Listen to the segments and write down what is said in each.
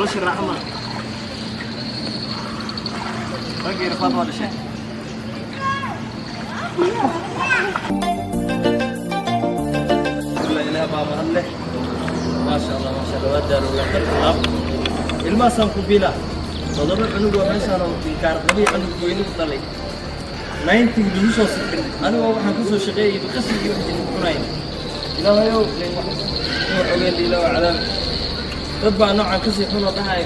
Nolosha raaxo ma raggii rafaad waa dhasheen. Ilaah baa mahad leh. Maasha Allah, maasha Allah, waa daalo laab ilmahaasaan ku bila 7 cunug oo meeshaan oo inkaar qabiy cunug weyni ku dhalay 90 lagu soo sixin. Anigoo waxaan kasoo shaqeeyay qasrigii wax jinin cunayna. Ilaahayow nin wax ogeyn ilaa cadaab. Dad baa noocan kasii xun oo dhahay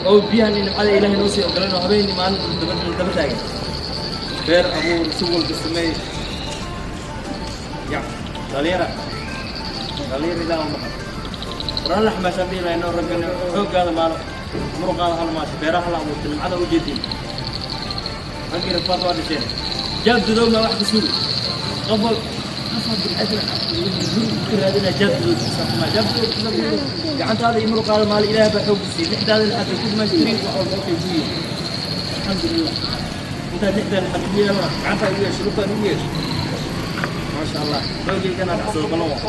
oo biyahan in nimcada Ilaahay noo sii ogolan oo habeenii maalin daba taagan beer abuur si walba sameey. Ya dhalinyara, dhalinyar ilaah u maqan war alla xamaashaan dhihi lahayn oo raggan xooggaada maalo muruqaada hala maasho beeraha hala abuurta nimcada u jeedin. Raggii rafaad waa dhasheen. Jaab dudowna wax ka sugi qof wal ka raadinaa jaab dudow xisaabtamaa jaab dudow gacantaada iyo muruqaada maalo. Ilaah baa xoog siiyey lixdaada lixaad bay ku dhimaystiriin wax walba okay ku yihiin, alxamdulilah. Intaad lixdan lixaad ugu yeelana gacantaa ugu yeesho lugtaan ugu yeesho, maasha Allah. Xoogaygana dhacsado ballan waa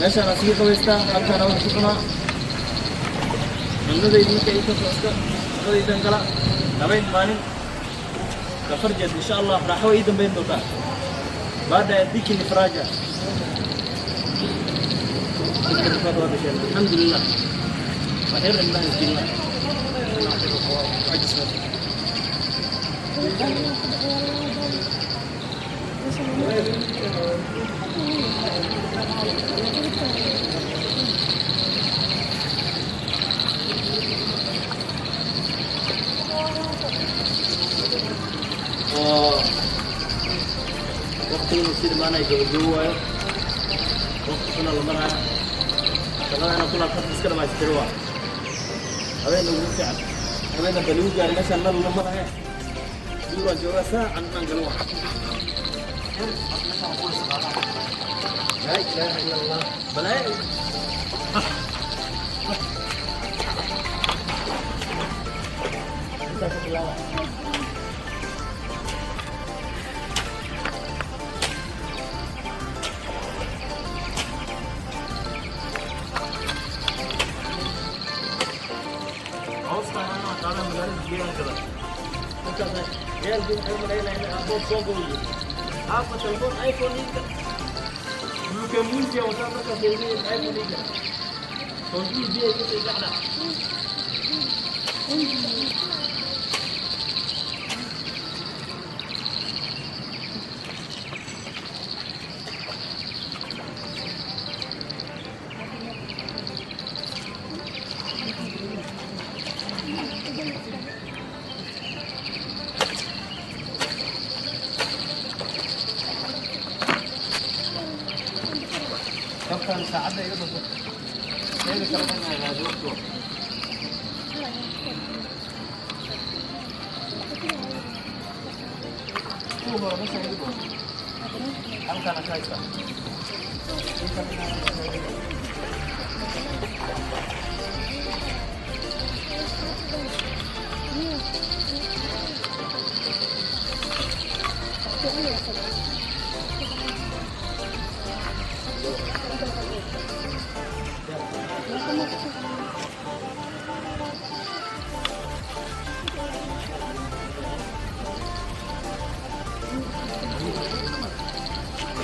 meeshaan aan sii qabaystaa, halkaana wax ku cunaa cunadayda marka ay ka socto shaqadaydan gala habeen maalin kafarjeed. Insha Allah raaxo way ii dambayn doontaa baada dikini faraja. Alxamdulilah, waxyar indhaha isgelina. Oo waqtigii sii dhamaanaya gabagabo waayo, waqti xuna la maraayo. Shaqada inaan ku laabto iska dhamaystiro waa habeen ugu fiican. Habeen hadda lagu gaari meeshaan nal lama lahe duuraan joogaa saacan inaan galo waa laa ilaaha ila Allah balaayo. Intaa ka bilaaba. Hoosta anaa qaada magaalada geeyan gada markaas ciyaalkii waxay u malaynayaan in aabood soo goyo aafa telefoon iPhone iga Luka Musia wataa. Markaas ay leeyihiin iPhone iga tonkii biya iga sii dhacda. Kabtaan saacadda iga dhunto teeda kale inaan hagaajiyo waqtiga. Kuwa hore meesha iga dhunto halkaana ka haystaa. Intan inaan hagaajiyo.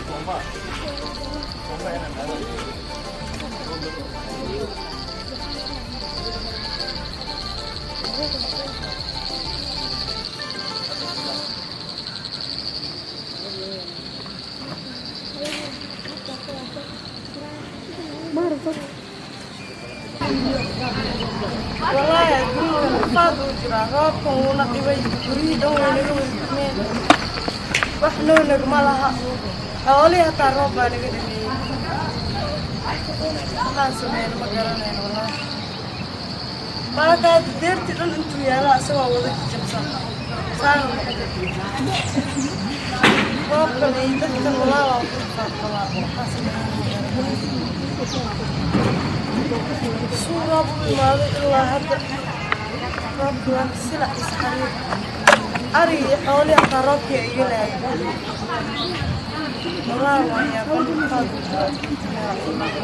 Bomba bomba inaan aado. Wallaahi adduunka rafaad uu jiraa, roobkan wuuna dhibay, guryihii dhan way naga wada dumeen, wax noo nagma laha, xoolihii hataa roob baa naga dhameeyey. Waxaan sameyno ma garanayno wallaahi. Maanta hadda deertii dhan intuu yaala isagoo wada jajabsan saana noqday roobkan iyo dadkan. Wallaahi waa ku rafaad qabaa, waxaan sameyno ma garanayno. Suu roob u imaaday ilaa hadda roobki waa silac isxariir, arigi iyo xoolihii hataa roobkii ay iga laayay. Wallaahi waan yaaban, rafaad buu jiraa.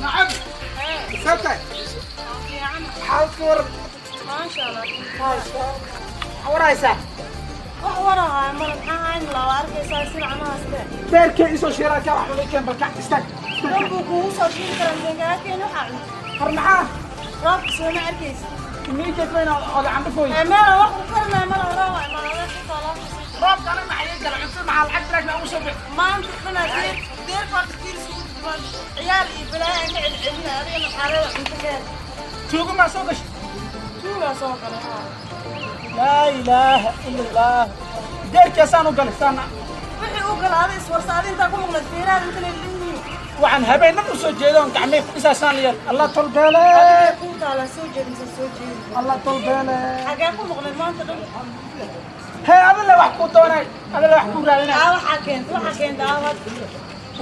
نعم. سبتة. حالك ور. Maasha Allah. ورايسة. Wax warahaa mala, maxaa hayn laa, waa arkaysaa silcamahaas le. beerkay isoo shiiraa ka wax xunay keen, balka istaag. Roob buu kugu soo shiili karaa, misankaa keen waxaa cunto. Har maxaa? Roobka sooma arkaysa. Miijeed wayna oda candhafooy. Ee meela wax ku karinaya mala, roob ay malada xitaa loo. Roobka aniga maxaa ii gala? Cunto maxaa lacag bilaash ma ugu soo bix? Maanta dhanaa deer deerka horta kiilis ugu duwan, ciyaal iyo balaayo aan ka celcelinaya, adigana xaalada cunto keen. Tuugo maa soo gashay? Tuugaa soo galay haa. Laa ilaaha ila allah, deerkaasaan u galay saan. Wixii u gala adi iswarsa, adi intaa ku maqnayd feeraha inta leeyihiin. Waxaan habeennan u soo jeedo oon gacmay ku dhisaasaan layeel, allah tolbeele. Adiga kuu taalaa, soo jeed mise soo jeedi. Allah tolbeele. Xagee ku maqnayd maanta dhan? Hee, adile wax kuu doonay, adile wax kuu raadinay. Aa waxaa keenta, waxaa keenta aawad.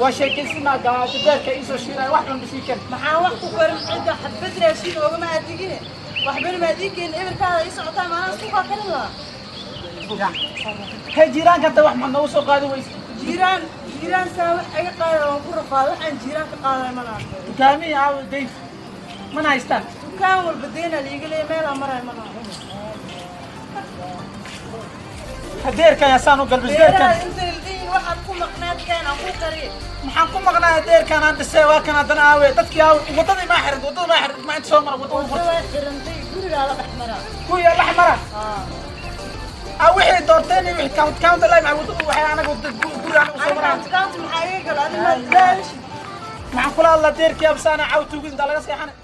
Waa sheekaysimaa gaajo, beerka iisoo shiilaya wax cun bisii keen. Maxaa wax ku karin? Cidda xabad raashin oogama adigine, waxbana maad ii keenin, eberkaada ii socotaa, maanaa isku kaa karin lahaa. Hee, jiiraanka hata wax ma noogu soo qaadi weyse? Jiiraan, jiiraan saa wax iga qaada waan ku rafaaday, waxaan jiiraan ka qaaday ma laha. Dukaamihii aawo, dayn mana haystaan? Dukaan walba deynaa liiga leeya, meelaa maray ma laha. Hadeerkan yaasaan u galbis deerkan. Beeraha inta ildihin waxaad ku maqnaad keen aan ku kariye. Maxaan ku maqnaa? Deerkan aan dhisay waa kan, haddana aawe dadkii? Aawe waddadii maa xiran? Waddada maa xiran? Ma inta soo mara waddada wadda furta? Waa xirantay, gurigaa la dhex maraa. Kuwii la mara. Haa. Aa wixii doorteen iyo wixii count count la maca waddadu waxay anaga wadda guriga anaga soo maraan. Aniga count maxaa iga galo? Adi maad daalishi. Maxaan kula hadlaa deerkii absaana? Caw tuugid intaa laga seexanay.